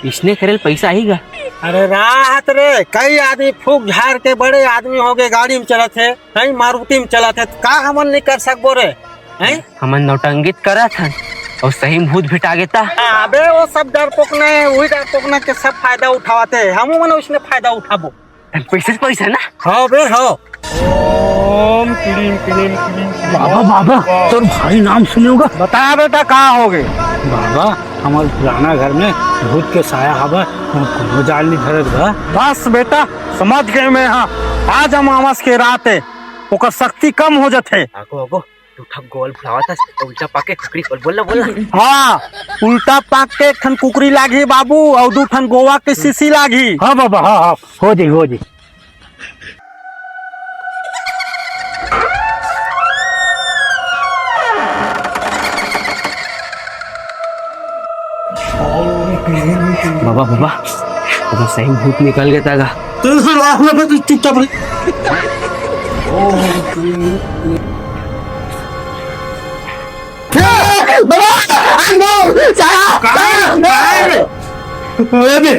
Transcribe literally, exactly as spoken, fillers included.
इसने करे ले पैसा आही गा? अरे राहत रे, कई आदमी फूक झार के बड़े आदमी हो गए, गाड़ी में चलत हे, कई मारुति में चलत हे, त का हमन नहीं कर सकबो रे? हैं? हमन नौटंकी त करत हन, अउ सही में भूत भेटा गे ता? अबे वो सब डरपोकना हे, वही डरपोकना के सब फायदा उठावत हे, हमू मन उसने फायदा उठाबो। पैसे से पैसा ना? हाँ बे, हाँ। ओम क्लीम क्लीम क्लीम। बाबा, बाबा, तोर भाई नाम सुने होगा? बता बेटा, का हो गए? बाबा, हमारे पुराना घर में भूत के साया हवा, कोनो जाल नहीं धरत बा। बस बेटा, समझ गए मैं। हाँ, आज अमावस के रात है, ओकर शक्ति कम हो जाथे। आगो, आगो, तू ठग गोल फुलावत हस, उल्टा पाके कुकरी बोल, बोल ना, बोल ना। हाँ, उल्टा पाक के एक ठन कुकरी लागही बाबू, अउ दू ठन गोवा के शीशी लागही। हाँ बाबा, हाँ, हाँ, हो जी, हो जी। बाबा, बाबा, बाबा, सही में भूत निकल गे ता गा। तू चुपचाप रह। बाबा, अरे बे।